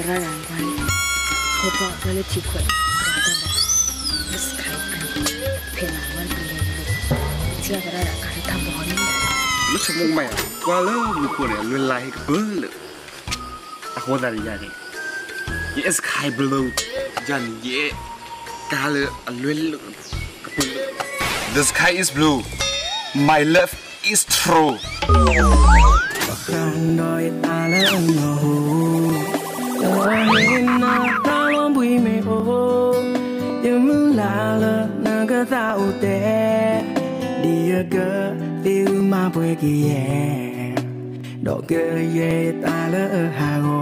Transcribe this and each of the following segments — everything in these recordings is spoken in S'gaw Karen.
သရၣ်ဂၤကွၢ်န့ၣ်, ဖိသၣ်လၢထံခွဲးတၢ်ဘီ, လၢစခါအံၤ, ဖဲလၢဝဲတလဲၤလၢ, ထံၣ်သရၣ်ဂၤခါလၢတၢ်ဘီန့ၣ်, လၢဆိကမိၣ်ကမၣ်ယၤ, ကွၢ်လၢမူခိၣ်န့ၣ် အလွဲၢ်လါဟ့ၣ်ကပၢၢ်လၢ, အဃိသတးန့ၣ်ယၤန့ၣ်, ယအဲၣ် sky blue, ယၤန့ၣ် ယအဲၣ် ကါလၢအလွဲၢ်လၢ, ကပၢၢ်လၢ, The sky is blue, my love is true. ပဃၣ်ဒီးယသးလၢအလီၢ်, ဒီးဟ့ၣ်နၤတၢ်လီၤဘှံးမ့ၢ်အိၣ်, ယမုၢ်လၢ်လၢနကသးအိၣ်တဲ, ဒ်ယကသ့ၣ်အုးမၤပှဲၤကယဲၢ်, ဒီးကယဲၢ်ယသးလၢအဟးဂီ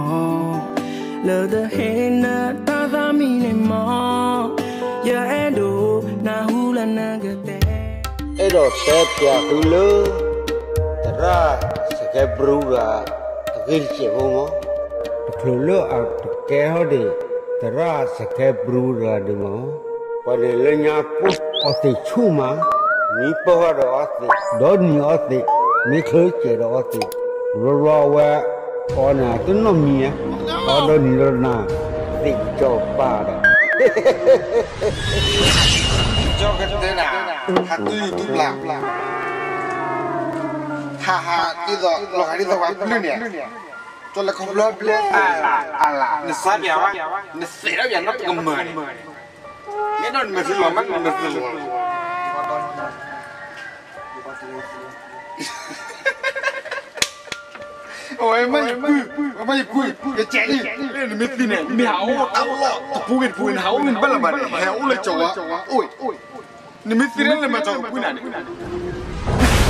ၤ, လၢတဟ့ၣ်နၤတၢ်သးမံန့ၣ်မး, ယအဲၣ်ဒိးနၢ်ဟူလၢနကတဲ အဲၣ်ဒိးတဲပျးသုလၢ သရၣ်စကဲဘြူဂၤ အဂ့ၢ်တစဲးဖိမး, တချုးလၢအတကဲထီၣ်ဒံး သရၣ်စကဲဘြူဂၤဒံးမး, ပှၤန့ၣ်လၢညါပှၢ်အီသံးဆူၣ်မး, မ့ၢ်ပၢၢ်ဃာ်ဒီးအီသံး, ဒီးနံၤအီသံး, မ့ၢ်ချၢစဲးဒီးအီသံး, ရီရီအဝဲ အီန့ၣ်တနီၣ်မံၤဧါ, အီဒီးနံၤဒီးနၤ, သံးကစီၤပၤဒီး ကၠီကတဲနၤ, ဟးတုၤယူၤတုၤဘျး, ဟးဟးဒ်သိး လီၤဂာ်ဒ်သိးပှၤပျုၢ်န့ၣ်, ကၠီလဲၤခီဖျိဘျဲၣ်, အလၢ်, နစါပၠးဝဲ, နသဲးထီၣ်ပၠးနီတကမၢၢ်န့ၣ်, မ့ၢ်ဒီးနမဲာ်ထံလီၤမး နမဲာ်ထံလီၤ အဝဲမ့ၢ်ယပုၢ်, အဝဲမ့ၢ်ယပုၢ်, ယကဲးလံ, နမ့ၢ်သံန့ၣ် မ့ၢ်ဟးအိၣ်တၢ်လီၢ်တပူၤဂ့ၤတပူၤဂ့ၤ နဟးအိၣ်မ့ၢ်တဘၣ်လၢၤဘၣ်န့ၣ် ဟဲအိၣ်လၢကၠီၤဝါအိၣ်, နမ့ၢ်သံန့ၣ် နမၤကၠီၤကပူၤနၤန့ၣ် အ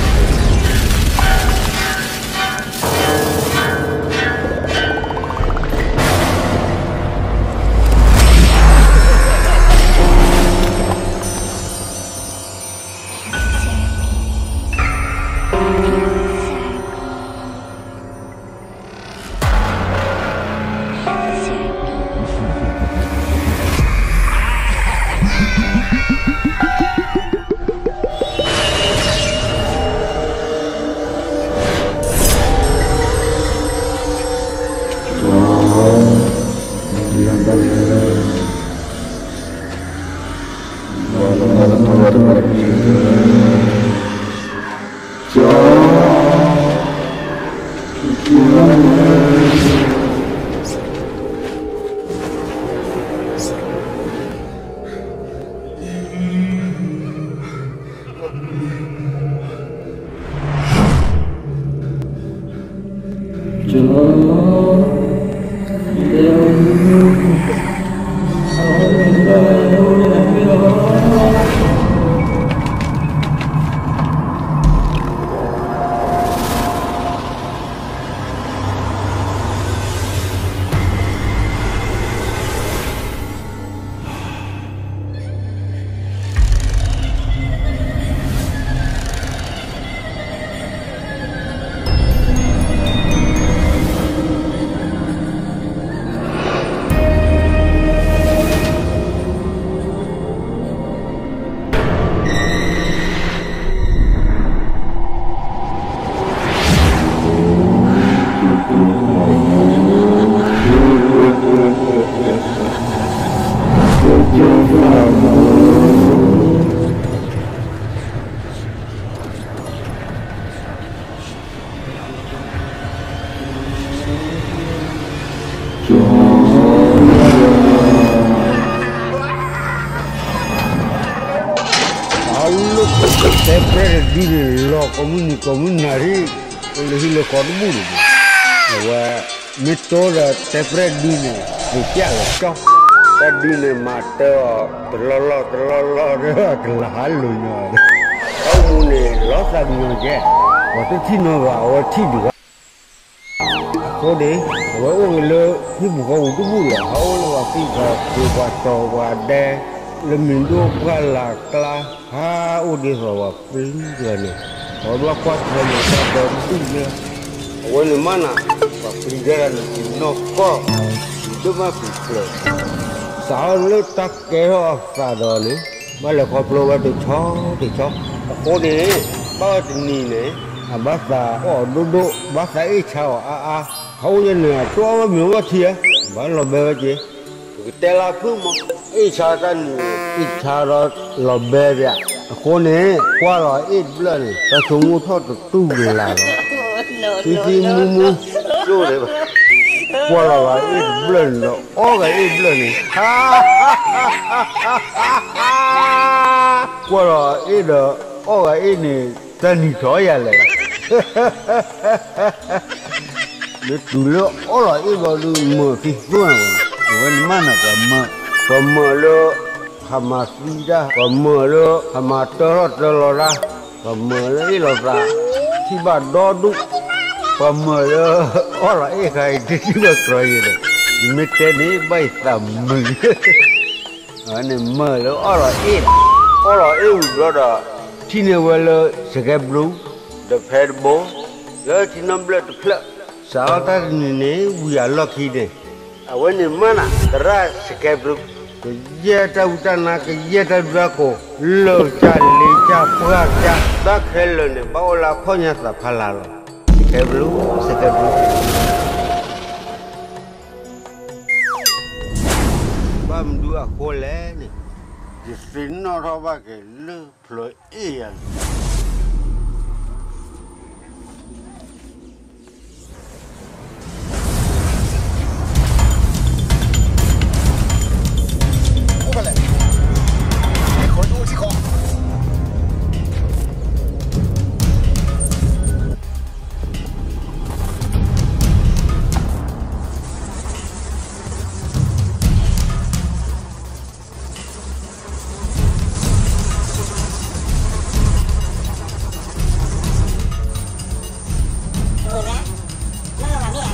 လၢ တဲပြဲၢ်တဒုန့ၣ် လီၤကိးမုၢ်နံၤကိးမုၢ်နၤဒ် လၢဟံၣ်လၢဃီတဘူၣ်န့ၣ်, အဝဲ မ့ၢ်တိဒီးတဲပြဲၢ်ဒုန့ၣ် သ့ၣ်ပျၢ်လီၤကၠီ, တၢ်ဒုန့ၣ်မၤတၢ်အီၤ တလီၢ်လီၢ်တလီၢ်လီၢ်ဒီး တလၢဟးလိာ်ညီ, တၢ်အိၣ်မူန့ၣ် လီၤသးကညီၤကဲ, ပှၤတထံၣ်နီတဂၤ အဝဲထံၣ်ဒံးဘၣ် အဃိန့ၣ် အဝဲအိၣ်ဂ့ၤလၢဟံၣ်ပူၤဃီပူၤတဘူၣ်ဒီး ဟးအိၣ်လၢပှၤသံၣ်ပှၤကီပှၤတီၤပှၤဒဲ, လၢမ့ၢ်ဒိၣ်ပှၢ်လၢ်ကျါ, ဟးအိၣ်ဒ်သိးပှၤပျံၤတဂၤန့ၣ်, အဝဲဘၣ်ကွၢ်ထွဲန့ၣ်တၢ်ဒီတဘူၣ်ယဲ, အဝဲန့ၣ်မးနၤ, ပှၤပျံၤတဂၤန့ၣ် ပျံၤနီၢ်ကီၢ်, ပျံၤဒိၣ်မးပျံၤကျၢၤ, စးထီၣ်လၢတၢ်ကဲထီၣ်အသးဒီးန့ၣ်, ဘၣ်လဲၤခီဖျိဝဲတဆီတဆီ, အဃိန့ၣ်, ဘၣ်ဝဲတနံၤန့ၣ်, အဘၣ်သးအီၣ်ဒိၣ်ဒိၣ် ဘၣ်သးအ့ၣ်ဆါအီၤအါအါ, ဟးအိၣ်ယဲန့ၣ် အတြီဝဲမ့ၢ်အိၣ်ဘၣ်ထံဧါ ဘၣ်လီၤဘဲဝဲက့ၤ, ပကတဲလၢဖုၣ်မး, အ့ၣ်ဆါတၢ်နံၤ, အ့ၣ်ဆါဒီးလီၤဘဲပၠး, အဃိန့ၣ် ကွၢ်လီၤအ့ၣ်တဘျၢၣ်န့ၣ် တၢ်ဆိကမိၣ်ထီၣ်တတူၢ်ကလာ်လီၤ, သံသံမူမူ, ကွၢ်လီၤဂာ်အ့ၣ်တဘျၢၣ်န့ၣ်ဒီး အီၣ်ဂာ်အ့ၣ်တဘျၢၣ်န့ၣ် ကွၢ်လီၤအ့ၣ်ဒီး အီၣ်ဂာ်အ့ၣ်န့ၣ် တၢ်နံၤထီၣ်ယၤလဲၣ်, လၢတုၤလၢအီၣ်လီၤအ့ၣ်ဘျီဒုး မၢၢ်သံသိၣ်န့ၣ်, အဝဲန့ၣ်မးန့ၣ် ပှၤမၢၢ်, ပှၤမၢၢ်လၢ ဟးမၤသံတၢ်, ပှၤမၢၢ်လၢ ဟးမၤတၢထီၣ်တၢလီၤတၢ်, ပှၤမၢၢ်လၢအ့ၣ်လိာ်သး, ထံၣ်ဘၣ်ဒီဒူၣ်, ပှၤမၢၢ်လၢ အီၣ်လီၤအ့ၣ်ခါအံၤ တထံၣ်ဘၣ်ကြီယဲၢ်ဒီး, ယမ့ၢ်တဲန့ၣ် ဘၣ်ယသးမုာ် အဝဲန့ၣ်မၢၢ်လၢအီၣ်လီၤအ့ၣ်, အီၣ်လီၤအ့ၣ်ဝံၤဘျီဒီး ထံၣ်န့ၢ်ဝဲလၢ စကဲဘျူး ဒီးဖဲတဘိ လၢထံနီၣ်ဘျၢၣ်တဖျၢၣ်, စးထီၣ်တၢ်တနံၤန့ၣ် ဝံၤအလီၢ်ခံန့ၣ်, အဝဲန့ၣ်မးန့ၣ် သရၣ်စကဲဘျူး, ကယဲၢ်တၢ်ဝံတၢ်နါ ကယဲၢ်တၢ်ဘျုးတၢ်ဖှိၣ်, လၢာ်ကစၢ်လ့ကစၢ်ပှၢ်ကစၢ် တၢ်ခဲလၢာ်န့ၣ် ဘၣ်အိၣ်လၢအခီၣ်ညါသးဖီလာ်လီၤ. စကဲဘျူး စကဲဘျူး ဘၣ်မနုၤအဃိလဲၣ်န့ၣ်, ယသ့ၣ်နီၣ်ထီၣ်ဘၣ်က့ၤလၢဖျၢၣ်အ့ၣ်ယၤန့ၣ် ယမၤလီၤသုန့ၣ် တမ့ၢ်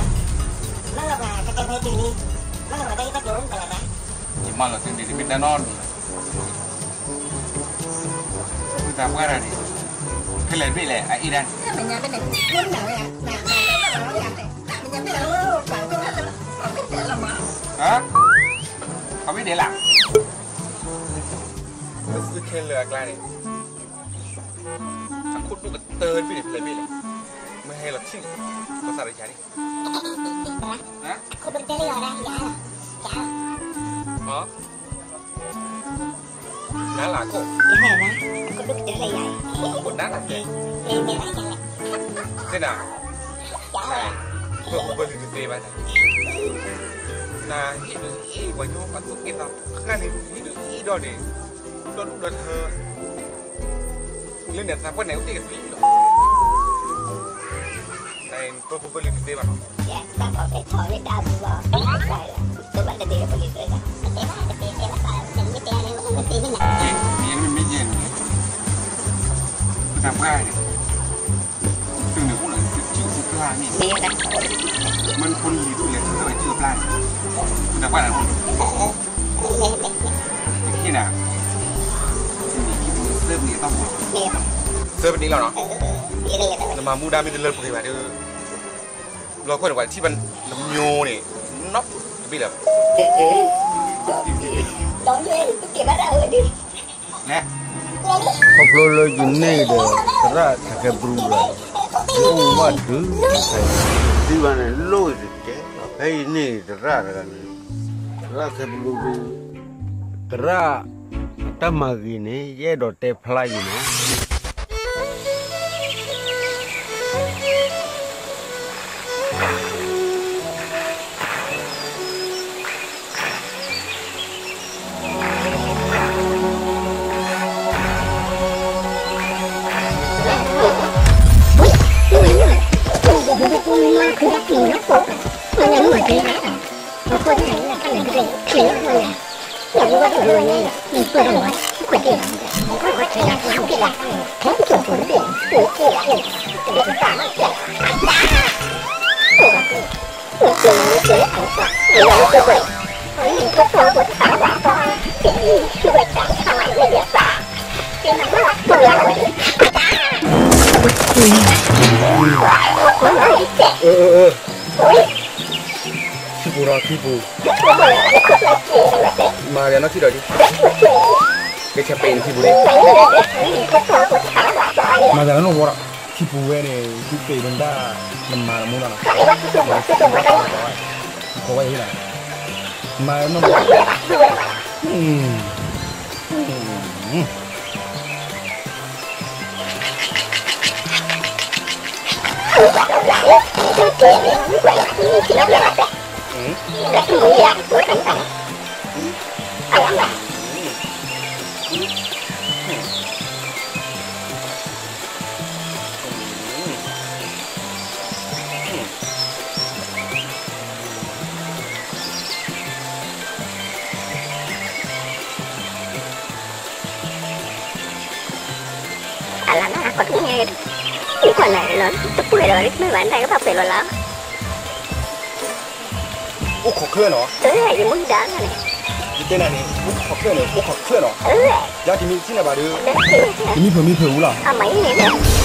တၢ်နီတမံၤဘၣ်. သုသးပှၢ်တၢ်န့ၣ် ဖဲလဲၣ်တဘ့ၣ်လဲၣ် အအ့ၣ်ဒၣ်န့ၣ် ဟါ, အဝဲဒဲးလၢ်, လၢသုခဲလၢာ်အကျါန့ၣ် အခိၣ်ဒိၣ်ကတၢၢ်တဘ့ၣ်န့ၣ် ဖဲလဲၣ်တဘ့ၣ်လဲၣ်, မ့ၢ်ဟဲလီၤထံၣ် ပသးတယၤန့ၣ် နၤလၢအခိၣ်, နၤလၢအခိၣ်, သ့ၣ်နၤ, ပပလံၤတသ့ဘၣ်, နဟ့ၣ်ဒုးဟ့ၣ်ပှၤညီပှၤသူၣ်က့သးပှၢ်န့ၣ် ဟ့ၣ်ဒုးဟ့ၣ်ဒီးန့ၣ် ဒီဒူၣ်ဒီထၢ လၢန့ၣ်သးပှၢ်န့ၣ် အိၣ်တ့ၢ်ကသံလီၤ. နပပလံၤတသ့ဘၣ်နီၤ. မ့ၢ်ယဲန့ၣ်, သုန့ၣ်အိၣ်လၢသုစုၣ်သုပျၢ်န့ၣ်, မ့ၢ်ဖိလံၤဒိၣ်လဲၣ် သုတၢ်စုၣ်ပျၢ်န့ၣ်, သုတၢ်ပှၢ်န့ၣ် တက့ၢ်နၤ, သုန့ၣ်ခံပူၤသၢပနံးအတီၢ်ပူၤ, သၢပနံးလီၤနီၤ, နမၤမူဒါမ့ၢ်တလၢပှဲၤဘၣ်ဒီး လီၤခိၣ်န့ၣ် ပှၤထံၣ်ဘၣ်နမၠိန့ၣ် နီတဘ့ၣ်လၢၤဘၣ်. ခီဖျိလၢယန့ၢ်ဒီး သရၣ်စကဲဘြူၤဒီး ယအိၣ်မူဘၣ်တုၤခဲအံၤ, ဒ်ဘၣ်န့ၣ် လိၣ်ယတကဲလီၤ. ဖဲယန့ၢ်သရၣ်တဂၤန့ၣ် သရၣ်စကဲဘြူၤဒီး သရၣ်တၢ်မၤဂ့ၤန့ၣ် ယအဲၣ်ဒိးတဲဖျါယံၤန့ၣ် ထံပူၤဒီးထံပူၤ, မၤဂ့ၤနီၢ်ထံဒီးဒ်, ကဲဆၢပ့ၤန့ၣ်ထံပူၤန့ၣ်, မၤသးလၢနဝီဒီး ထံပူၤဝဲန့ၣ် သုပ့ၤမတၤ နမၤတမူလီၤနီၤ, ခိးဝဲဟ့ၣ်လီၤ. မၤနီၢ်, အလၢနၤ ကွၢ်တန့ၣ်, ကွၢ်နၤလီၤ တပှဲၤလီၤ မ့ၢ်ဘၣ်နၤကဘၣ်ပှဲၤလီၤလီၤ. အိၣ်ခိးချၢနီၤ, ယမူဒါန့ၣ်, ယတဲနၤန့ၣ် အိၣ်ခိးချၢန့ၣ် အိၣ်ခိးချၢနီၤ, ယၤတမံၤထံၣ်နၤဘၣ်ဒီး ယမံဖုးမံဖုးအူလီၤ. အမၤအံၤန့ၣ်, အိၣ်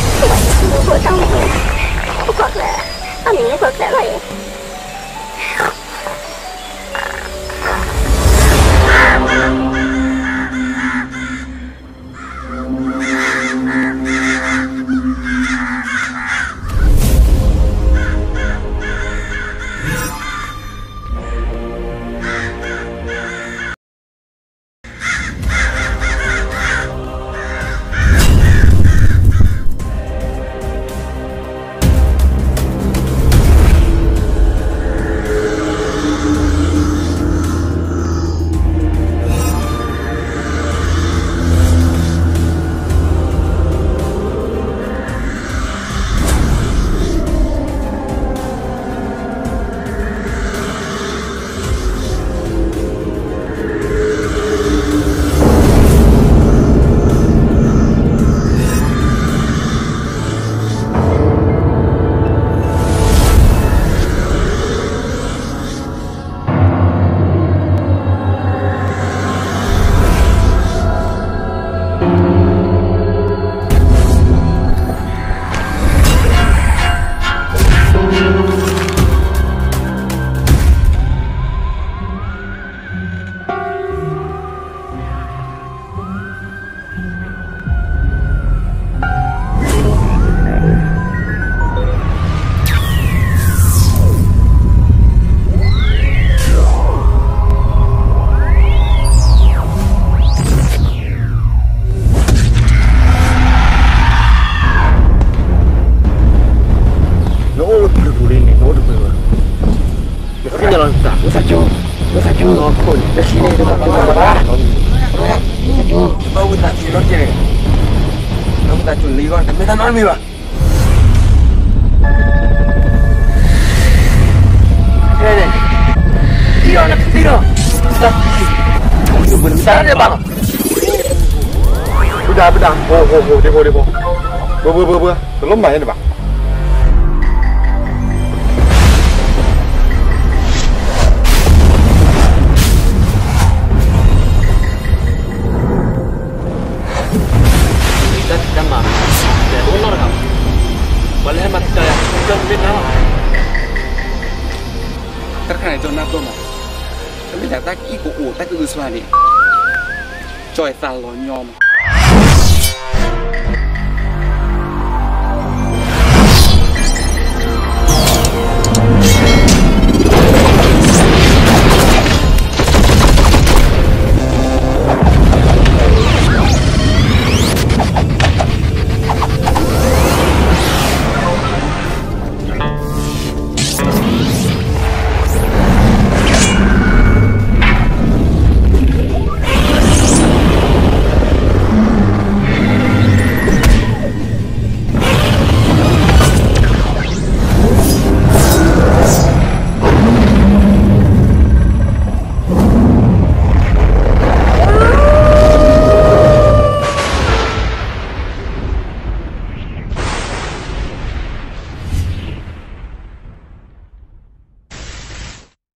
ခိးချၢ, အမံၤအိၣ်ခိးချၢလီၤအံၤ. နအိၣ်တပူၤလံန့ၣ် နအိၣ်တပူၤလံ, ယသ့ၣ်ညါလီၤသး, ဝဲသးကၠိ, ဝဲသးကၠိ, လၢခံန့ၣ် တဘၣ်ဝဲသးကၠိ, တဘၣ်ဝဲသးကၠိလီၤကဲ, တဘၣ်ဝဲသးကၠိလံဂီၢ် တမ့ၢ်တၢ်နီတမံၤဘၣ်. န့ၣ်, သံလီၤနသံလီၤ, တၢ်န့ၣ်ဘၣ်လီၤ, ပဒၣ်ပဒၣ်, ဟိဟိဟိ ဒ့ဖိဒ့ဖိ, ပှၤပှၤပှၤပှၤ တလိၣ်မၤယဲန့ၣ်ဘၣ်. တၢ်ဖံးတၢ်မၤ, လဲၤတအိၣ်နီတဂၤ, ပှၤလၢဟဲမၤတၢ်ယၤ ကၠီမ့ၢ်နၤလီၤ, တၢ်တခါန့ၣ် ကၠီနၢ်ပၢၢ်မး, တမ့ၢ်ဒၣ်တၢ်ကအံၣ်ကအိၣ် တၢ်ကအုကစွါန့ၣ်, ကၠီအသးလီၤညီမး.